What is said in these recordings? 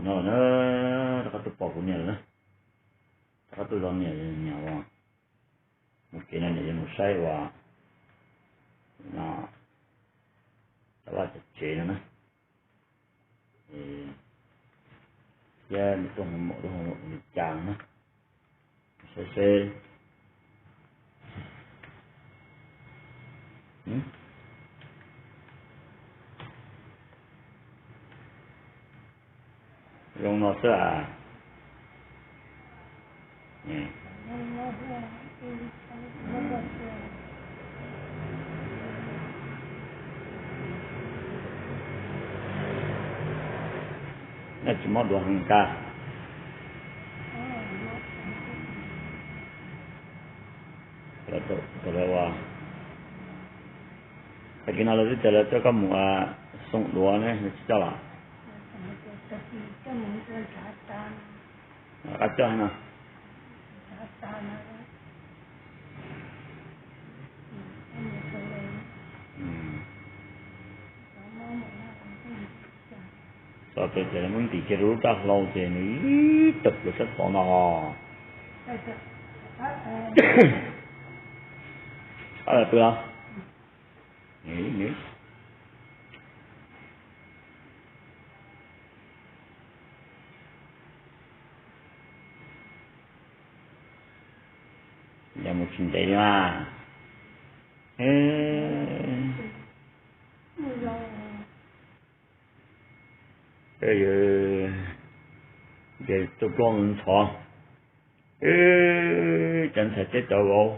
No na, rov qab tuaj pom kuv niam lawm na. Rov qab tuaj zov niam, niam uas mus tsev no, niam yuav mus saib uas no, cov vaj cov tsev no na. Thiab tuaj mus, tuaj mus li cas na, saib seb. Zoo no xwb as. Nej tsis mob duav heev kag. Tag kis no lawv twb tias lawv coj koj mus xoo duav ne, tsis coj los? Qab coj no. Txog pem ces lawv muab ntim kiag rau lub raj hlau ces nws ib tawm plaws sab tod no. Ab, pw los? Yog mus tsis ntev li mas. Ces tuaj ploj ntxhov, cov ntxhais thiab cov vauv,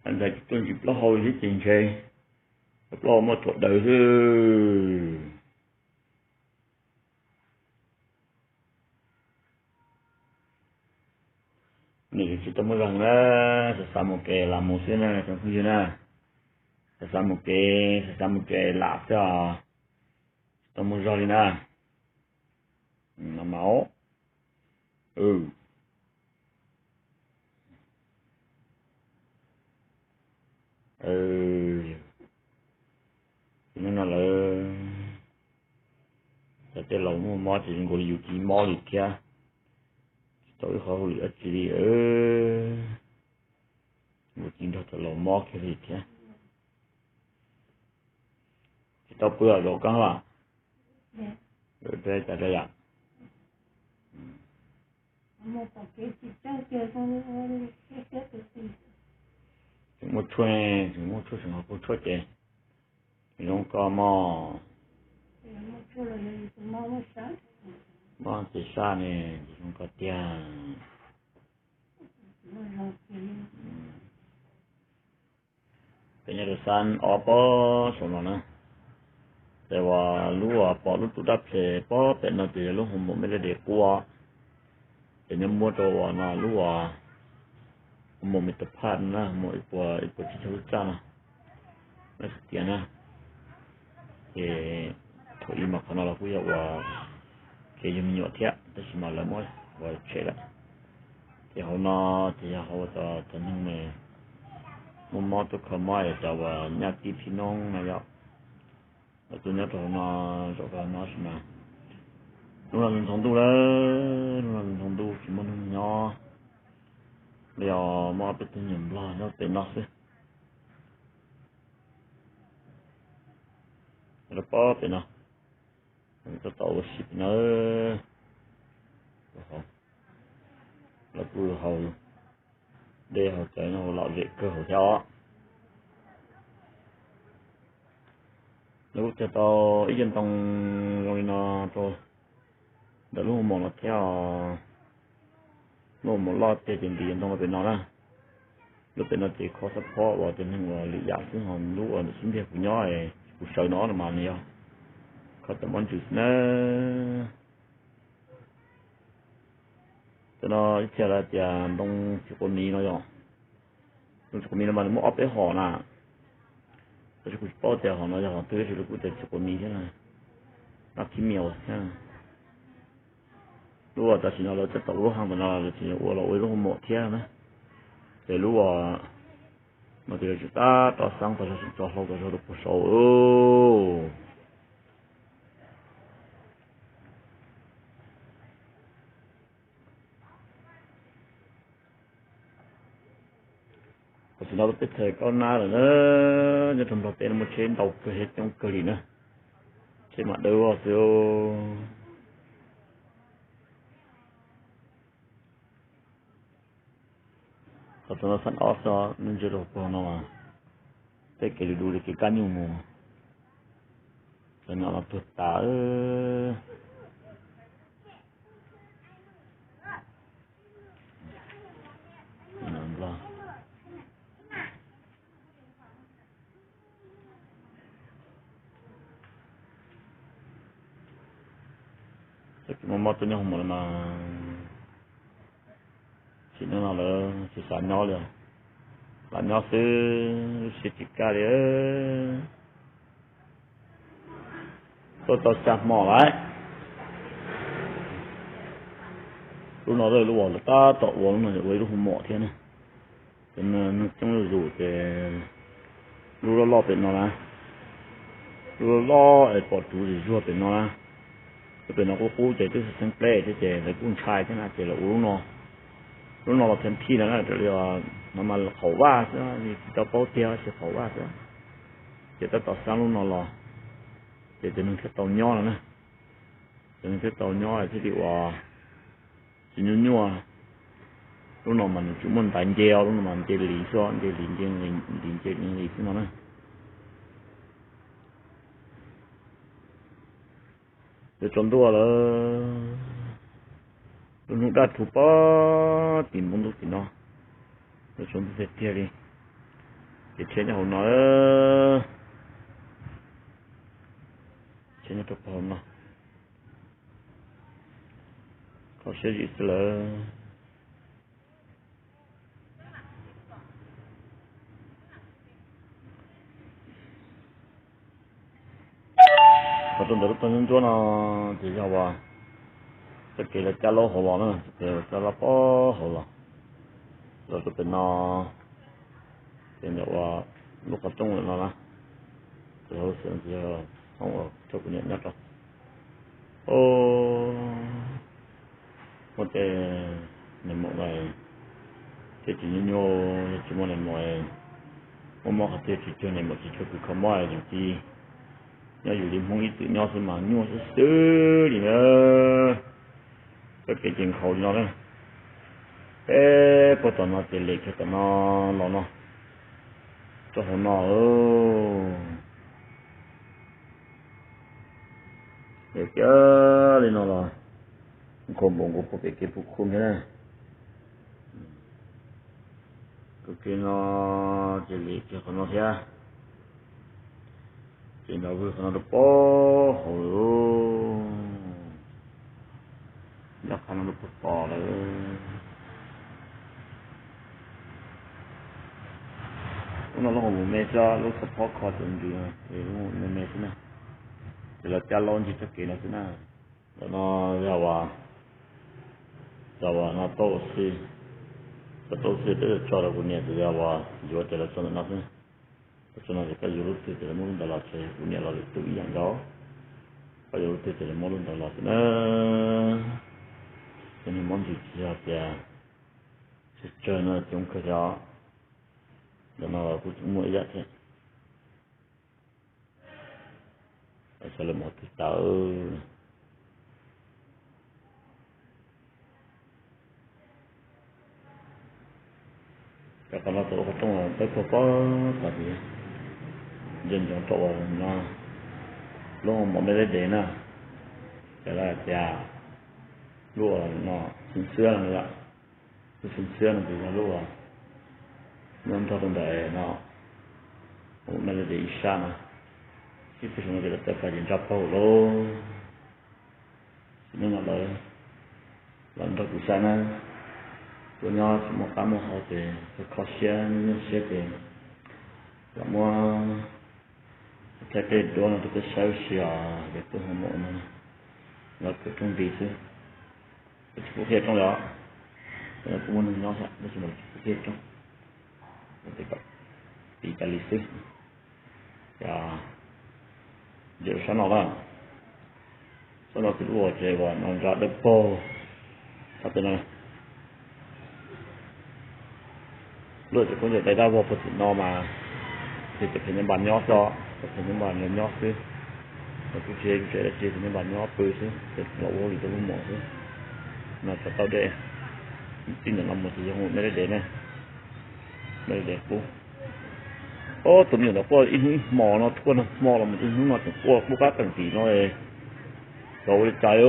cov ntxhais tuaj ntsis plaub hau thiab ces ntshe cov plaub hau muaj tuam daws xwb. Nws tsis tau muaj zog na, xav xav mus kev lam mus xwb na cov phooj ywg na. Xav xav mus kev, xav xav mus kev lam xwb os. Tsis tau muaj zog li na. No mas, hnub no lawv cov tej laus muaj mob ces zoo nkaus li yus tsis mob li thiab. Tsis tau ib qho hauj lwm dab tsi li, zoo nkaus tsis nrog cov laus mob kiag li thiab. Tsis tau pw zaum kawg los? Peb tas yam. Tseem muaj tshuaj, tseem muaj tshuaj, tseem ho pw tshuaj ces zoo koj mog. Mob ces sab ne, zoo koj tiag. Peb nyob rau xab ob pob saum no na, ces uas lub uas pom lub tub dab phem pob pem no ces yog lub hoo maum me le de quaj, ces nyob muab rau uas no lub uas hoo maum me tas phaj na, hoo maum ib puas, ib puas tsib caug lub txaj no, nej tias na. Ces thaum ub mas qhov no los kuj yog uas kev yug me nyuam thiab, tab sis mas lawv muab uas tshem lawm. Ces hauv no ces yog hauv uas cov neeg muaj mob tuaj kho mob es cov uas nyaj tib phib noob no yom, lawv tuaj nyob rau hauv no, zaum rau hauv no sis mas hnub no ntxhov ntuj lawm, hnub no ntxhov ntuj tsis muaj neeg nyob, los yog muaj ob peb tug nyuam nplog nyob pem no xwb. Rau pob pem no, tau tau ua si pem no. Lawv kuj haus dej haus cawv no lom zem kawg hauv thiab os. Lawv kuj cog tau ib co ntoo zoo li no rau ntawm lub hoo maum no thiab os. Lub hoo maum loj tiag ces ntim ntoo rau pem no na. Lub pem no ces kho xab phob uas cov neeg uas lwm yam xwb, ho lub uas ntawm xub ntiag kuv nyob, kuv sawv no no mas nws yog kho cov mob ntsws xwb na. Cov no ib txhia lawv tias ntoo txiv quav miv no yog, ntoo txiv quav miv no mas nws muaj ob peb hom na. Tab sis kuv tsis paub tias hom no yog hom twg, tab sis lawv kuj tias txiv quav miv thiab na, noj khib mias thiab. Lub uas tam sim no lawv coj tau lub hang ntawm no lawv tseem ua los ua ib lub hoo maum thiab na. Ces lub uas no ces lawv tseem tab tom xab tau zog, tseem tso hlau tau zog rau puag saud. Tam sim no lub teb chaws Kaub Nab lawm na, nyob rau Nplog teb no muaj tsheb ntau kawg thiab coob kawg li na, tsheb mas dawb vog xwb. Qhov txog no xab ob xwb, nej ntsia rau pog no mas tej kev du du li kev kab nyuj mus, cov nyom no tuag tas. Txoj kev mob mob tuaj nyob hauv mom no mas, sim neej no lawv tsis xav nyob li, lam nyob xwb lub siab tsis kaj li. Tuaj tau xya hmo lawm. Lub no lub uas lawv tab tom ua lub no ua ib lub hoo mom thiab na. Ces neeg coob zuj zus ces lub loj loj pem no na, lub loj loj es pom ruv zim zuag pem no na. Lub pem no qub qub ces twb xeeb pleb thiab ces lawv kuj ntshai thiab na ces lawv ua lub no. Lub no los thib thib no na, raws li no mas qhaum vaj xwb, tsis tau paub tiag, tsis qhaum vaj xwb. Ces tab tom xab lub no los, ces cov neeg thiaj tau nyob no na. Cov neeg thiaj tau nyob thiaj li uas tsis nyuaj nyuaj. Lub no mas nws tsuas muaj ntaiv nce os, lub no mas nce lis xwb, nce lis nce lis nce lis xwb no na. Lawv tsaus ntuj lawm, lub hnub daj rhuv pob tim npoo ntuj tim no, lawv tsaus ntuj tiag tiag li. Ces tsheb nyob hauv no, tsheb nyob rau pog hauv no, kho siab zim xwb lawm. Qhov rau ntawm lub toj ntsuab ntsuab no ces yog uas txoj kev lawv cab laub hauv los na, txoj kev lawv cab laub pob hauv los, los rau pem no, ces ntawm uas lub qhov rooj lawm no na, ces hauv xwb ces yog hoob uas coj kuv niam nyob rau. Muaj tej nais maum lawm thiaj tsis nyuaj nyuaj, yog tsis muaj nais maum, muaj mob qhov twg tsis cuag nais maum tsis cuag kws kho mob yus txiv. Nyob yus li Hmoob ib txwm nyob xwb mas nyuaj xwb xwb li na. Txoj kev ces nkhaus li no na. Peb puag tom no ces lem kiag tom no los no, rau hauv no. Lem kiag li no los nkhaus npaum nkaus puag pem kev puv khu thiab na. Tus kev no ces lem kiag qhov no thiab. Ces nrov vwg qhov no rau pob hauv lawm, ncaj qha no rau puag tom lawm. Lub no lub hauv mus me xwb, lub xov phob kho txawm ntws, lub me me xwb na. Ces lawv cab laub ncig txoj kev no xwb na. Ntawm no yog uas, yog uas no tau xwb, tau xwb peb tso rau kuv niam ces yog uas yuav ces lawv tso ntawm no xwb. Lawv tso no ces koj yuav lub twg ces lawv muab lub ntawd los ces kuv niam los lwm tus ib yam nkaus. Koj yuav lub twg ces lawv muab lub ntawd los xwb na. Cov niag mob ntsws tsis yog tias tsawg tsawg no coob kawg thiab. Ntawm no kuj tseem muaj ib yam thiab. Sawv daws mus twg tawm. Cov qhov no tau ua qhov rooj peb puag pob tas tias ntsia ntsoov rau uas no lub mom me deb dev na, ces lawv hais tias lub no xeev xiab no yom, lub xeev xiab no ces yog lub uas nyob nrog rau ntawm no, mom me deb dev ib sab no, ib peb xyoo no ces lawv tawm plaws ces ntsaj paug lauj. Sim neej no lawv los nrog kuv saib na, tuaj nyob tsis muaj qab muaj hau ces kho siab nyuaj nyuaj siab ces lam muab thaij tej duab no rau peb saib ua si os, ces tuaj hauv mom no los kawm rooj nti xwb. Kuv tsis pub qhia rooj li os, kuj muaj neeg nyob thiab tab sis mas kuv tsis pub qhia rooj, tiv tas li xwb. Ces ntsia sab no na, sab no ces lub uas tsev uas no ntsa dawb paug, sab pem no. Luaj cov khaub ncaws dai dab vog puag tim no mas, ces cov phem nyab npas nyob xwb, cov phem nyab npas nyob xwb. Lawv kuj tsis tseem dab tsi, phem nyab npas nyob pw xwb, ces los ua hauj lwm rau lub mos xwb. No tsaus tau dej, txij ntawm no mus ces yog mus me deb dev ne, me deb dev qub. Ob tug me nyuam ntawd quaj ib hnub ib hmo no, quaj nag hmo los mus ib hnub no tseem quaj qub qab qees tim no, xyov ua li cas.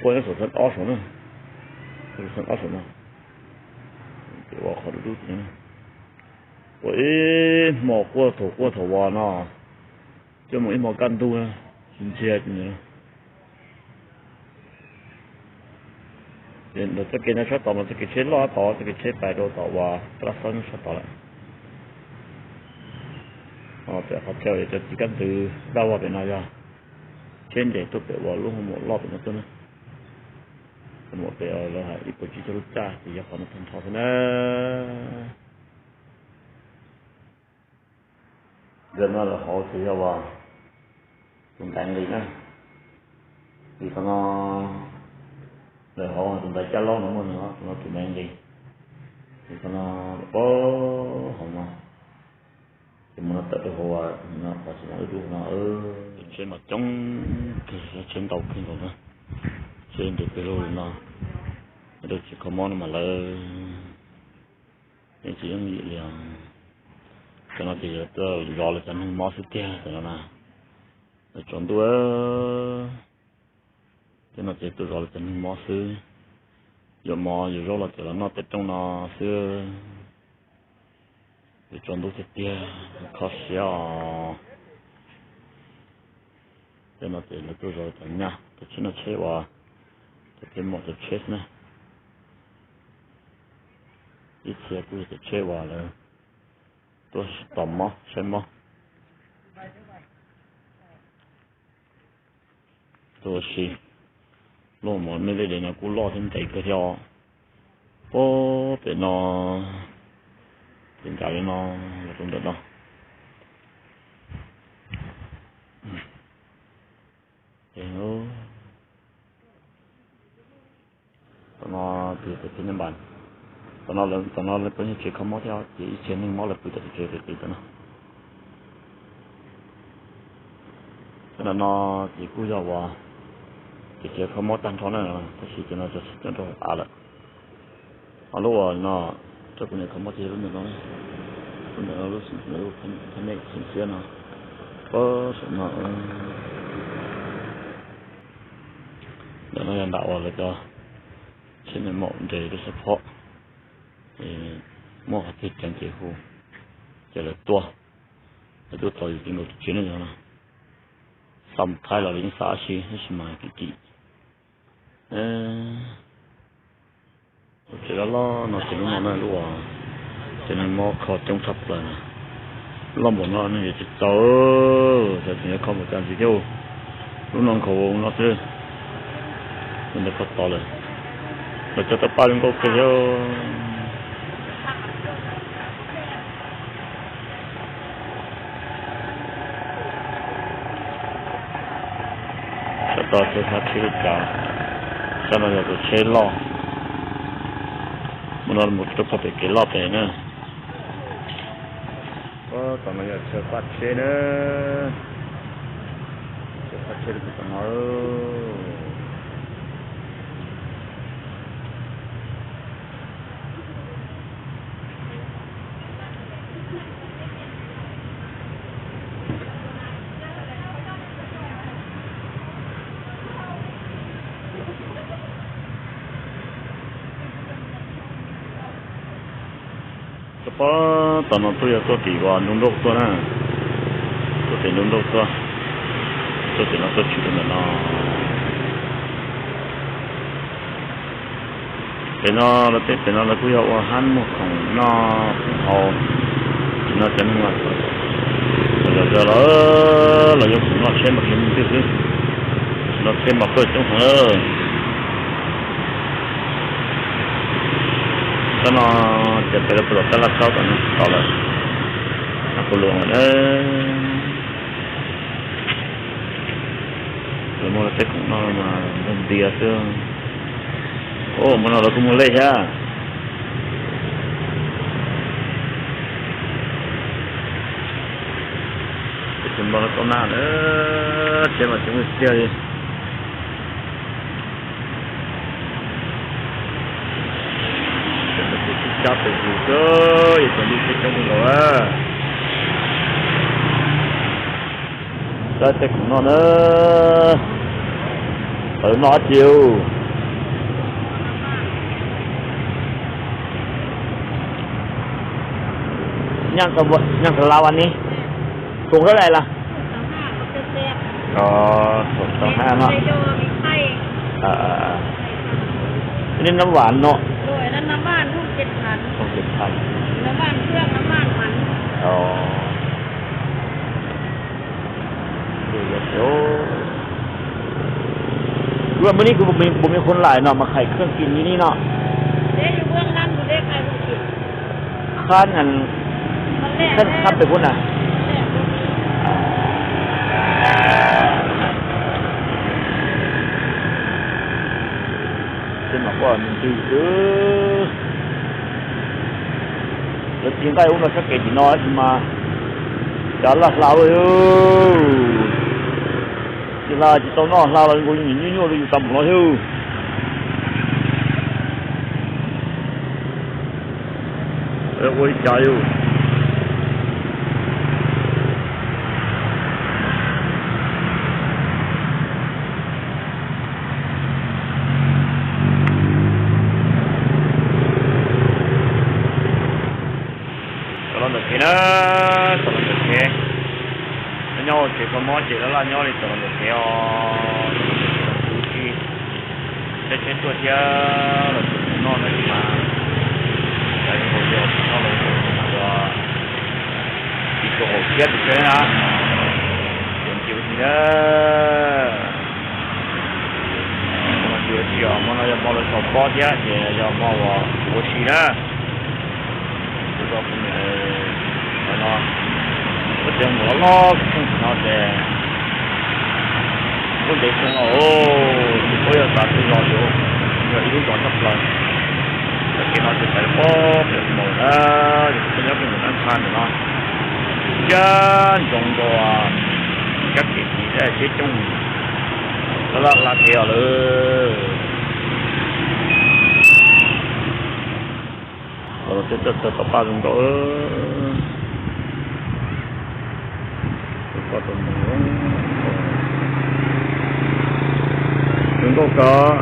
Quaj nyob saum xeev ob saum na, xeev ob saum no, ces ua qhov dub dub tim no, quaj ib hmo quaj thaum quaj thaum uas no, coj mus ib hmo kaj ntug tsis ntsiag. Ces ntawm txoj kev no sab tod mas txoj kev tsheb loj tod, txoj kev tsheb pais rau tom uas Pab Laj Xob sab tod lawm. Pem qhov chaw cov txiv kab ntxwv dab vog pem no yog tsheb nres tuaj pem uas lub hoo maum loj pem no tuaj na. Hoo maum pem lawv hais ib puas tsib caug lub caj ces yog qhov no tag nrho xwb na. Ntawm no lawv hauv ces yog uas tus ntaiv nqis na, vim qhov no lawv hauv tus ntaiv caj laub no muaj no, qhov no tus ntaiv nqis, vim qhov no, hauv no, ces mus no tawm rau hauv no, qhov tsis no wb dub no, tsheb mas coob kawg, tsheb ntau kawg nkaus na, tsheb nres pes lug li no, rau tsev kho mob no mas lawv yeej tsis yooj yim li os. Cov no ces yog tuaj zov lawv cov neeg mob xwb tiag cov no na. Lawv tsaus ntuj, tej no ces tuaj zov lawv cov neeg mob xwb. Yuav mov yuav zaub los ces los noj tej rooj no xwb. Yuav tsaus ntuj tiag tiag, kho siab os. Tej no ces lawv tuaj zov cov nyaj, cov tsheb no tsheb uas cov phem maum cov tsheb xwb na. Ib txhia kuj yog cov tsheb uas lawv tuaj tos mob saib mob. Tab sis lub mos me dej dev no kuj loj thiab ntev kawg thiab os. Puag pem no, pem nrad li no los rau ntawm no. Tom no pw pem tsev neeg npas, tom no lawv, tom no lawv peb yog tsev kho mob thiab ces ib txhia neeg mob lawv pw tom tsev pem pem tom no. Tam no ces kuj yog uas ces tsev kho mob tag nrho na, tab sis cov no cov tsis coj rau hauv av lawm. Ho lub uas no, cov kuv niam kho mob ces lub ntawm no, lub ntawm no lub, lub thaj nej xim xiab no, puag saum no. Ntawm no yog nram uas lawv cov tsheb me maum nres lub xab phob, muaj qhov twg ceev ces hu, ces lawv tuaj, lawv tuaj txog yus tsis nkaus tus tsev ne yog no. Xa mus Thaib los lawv yeej xa ab si, tab sis mas kim kim. Tsev loj loj no ces lub no na lub uas cov neeg mob kho coob tshaj plaws na. Loj npaum no neeg yuav tsis txaus, xyov tseem yuav kho npaum cas ntxiv thiab. Lub no nkhaus no xwb, ntawd kho tod lawm. Lawv cov tau paj zoo nkauj kawg thiab. Sab tod tsheb thab tsheb li cas, sab no yog tus tsheb loj. Mus no mus rau pem kev loj pem na. Tom no yog chaw paj tsheb na, chaw paj tsheb li tom no. Rau pem tom no tuaj yog tuaj tim uas nruab nrauj tuaj na, tuaj tim nruab nrauj tuaj, tuaj tim no tuaj tshwm rau ntawm no. Pem no lawv tej pem no lawv kuj yog ua hab muag khoom noj khoom haus. Tam no cov neeg los, los yog khoom noj tsheb mas khiav mus twg xwb, noj tsheb mas pawj coob heev lawm. Tam no ces pem lawv puas los tab laj saub tom no tod lawm, kuv luam lawm na. Lawv muaj lawv tej khoom noj mas ntiag ntiag xwb. Ua, mus no lawv kuj muag lej thiab. Tau nag na, teb mas tsis muaj tiag li. Teb mas tsis sib cab pes zus xwb, yog tau ntuj teb coob nkaus a. Saib tej khoom noj na, lawv noj dab tsi? Nyaaj tau la vas ni, khoom sab lais las? Khoom tau hab no. Nej nab vas no? Ua mej nib kws puas muaj khoom lais no mas khais khaj kis li nib no. Khaj, khaj pem kuv na. Tej mas kuj ntws xwb. Lawv tig nqaij ub no sab kev tim no tab sis mas cas laj hla ua, tsis hla tsis tau noj, hla los nkaus nyuaj nyuaj rau yus tas npaum no thiab. Ua li cas yus Txog los ntawm kev na, txog los ntawm kev. Nyob ua tsev kho mob ces laj laj nyob li txog los ntawm kev os. Kuv tsis saib tsheb tuaj thiab los tsuas mus noj ntawd mas, yog tsis noj los tsuas mus ua tsis tshua haum siab tus tsheb na. Ces ua si na, ua si os, hmo no yog hmo lawv xaus pob thiab ces yog hmo uas ua si na. Kuv tau kuv niam no, muab tsev mus loj loj xwb no ces kuj ntev xyoo no, tsis paub yog xav twg los yus, yog ib lub zos tshaj plaws. Txoj kev no ces xav pob pem mus na, yus kuj nyob pem mus nab npha ntawm no, ncaj ntsoov nkaus kab kev tiv thiab tsheb coob, laj laj hla kev os lawm. Txawj txawj tau paj zoo nkauj, zoo nkauj kawg.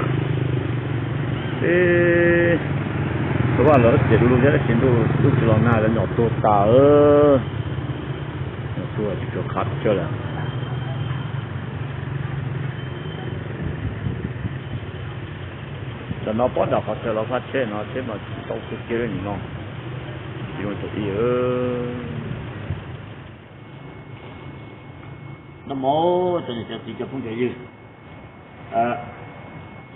Ib, tus vaj lawv tias du lug thiab tab sis ntuj tsis los nag, lawv nyuam tuag tas, nyuam tuag tsis tshua qab tsawg lawm. Tam no pob nram qhov chaw lawv faj tsheb no tsheb mas tsis tau kawg kiag li nim no, tsis zoo ib. Noj mov cov niam cov txiv cov phooj cov ywg,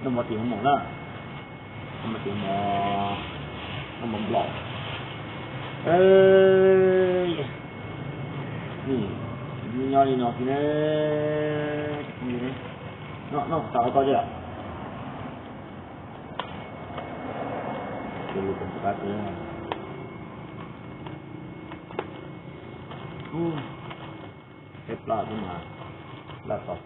noj mov tim hoo maum na, noj mov tim hoo maum, noj mov nplom. Nyob li no xwb na, cov phooj ywg, noj tas ua tau li lawm. Peb plab xwb mas laj tau.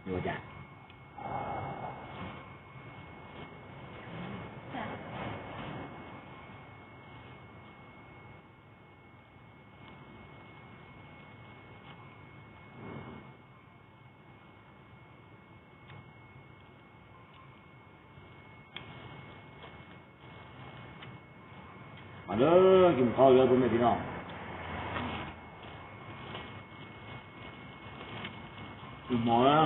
Yuav cas? Mas lawv cia mus qhov lawv tus me txiv no. Tus hmo na.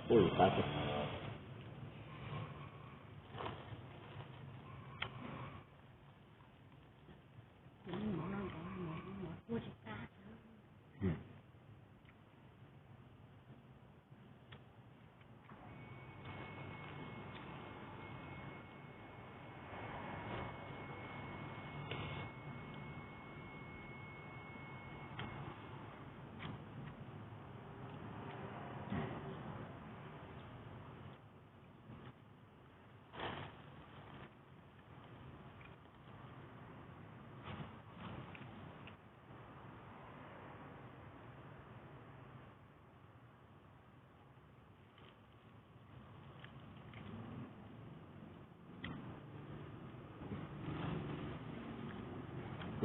Ui, qab tiag.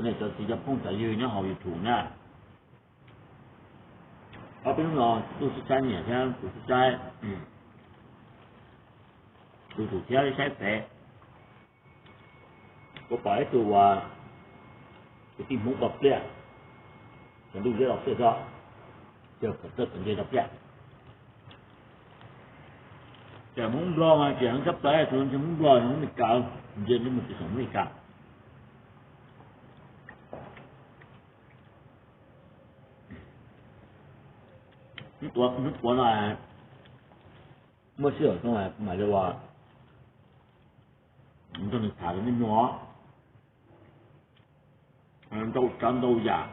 Nej cov txiv cov phooj cov ywg nyob hauv YouTube na, ob peb hnub no kuv sib saib nyiam thiab kuv sib saib, kuv tus thiab saib pem, kuv pom ib tug uas kwv tij Hmoob pom pliaj, cov ntuj zeb los pliaj tso, cov tawj cov ntse los pliaj. Ces Hmoob Nplog mas ces heev tshaj plaws, tus ntse Hmoob Nplog, Hmoob Meskas, ntse li mus tsis xoom Meskas. Hnub puav no muaj sij hawm zoo kuv mam li ua, nrog nws tham rau nej mloog, ntau tsav ntau yam,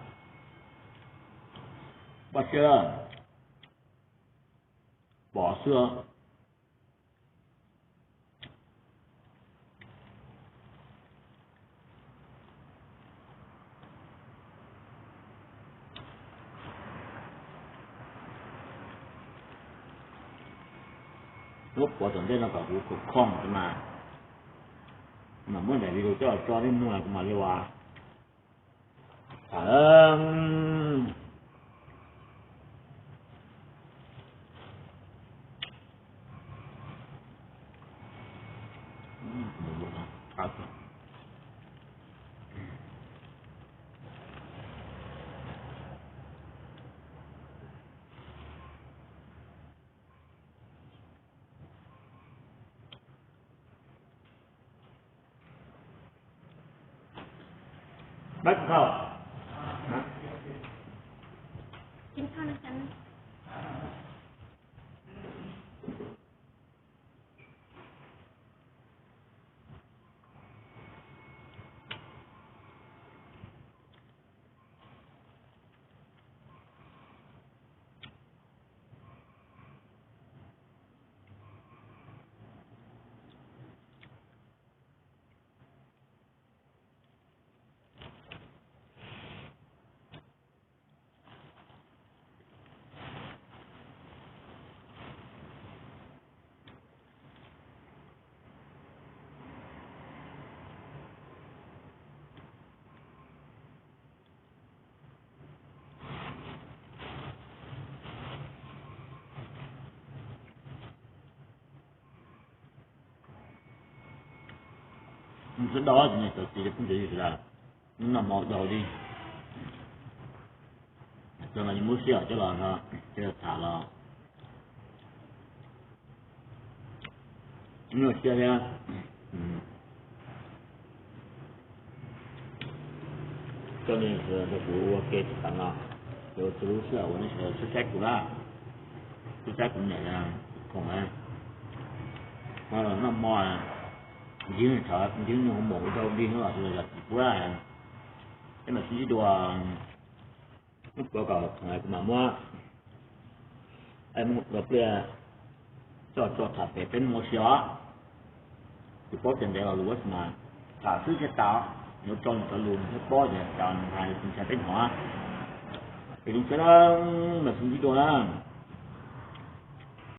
Vaj Siab, Pov Xwb. Lub puav tom ntej no kom kuv khoom khoom mas, mam muab daim video coj los tso nej mloog kuv mam li ua. Sawv daws, cov txiv cov phooj cov ywg sawv daws, hnub no hmo ua dua li, cov no yeej muab sij hawm coj los no, coj los tham los nyuaj siab thiab. Koj li sawv daws nrog kuv ua ke tsis tas no, ces ua txhua lub sij hawm uas nej sawv daws saib kuv na, kuv saib kuv niam khoom na, ho los noj hmo, ntsib nws, ntsib nws ua mos ua rau dig no los sawv daws zam txim pub, peb mam sib ntsib dua. Hnub puav kom kuv mam muab mus ua pliaj coj tso tham pem peb mloog ua si os. Tsis paub tias ntev los lus mas tham xwb thiaj tas, yuav tso nws cov lus nws thiaj paub tias cas nws hais tsis ntshai peb hnov. Es zoo siab na, mam sib ntsib dua na.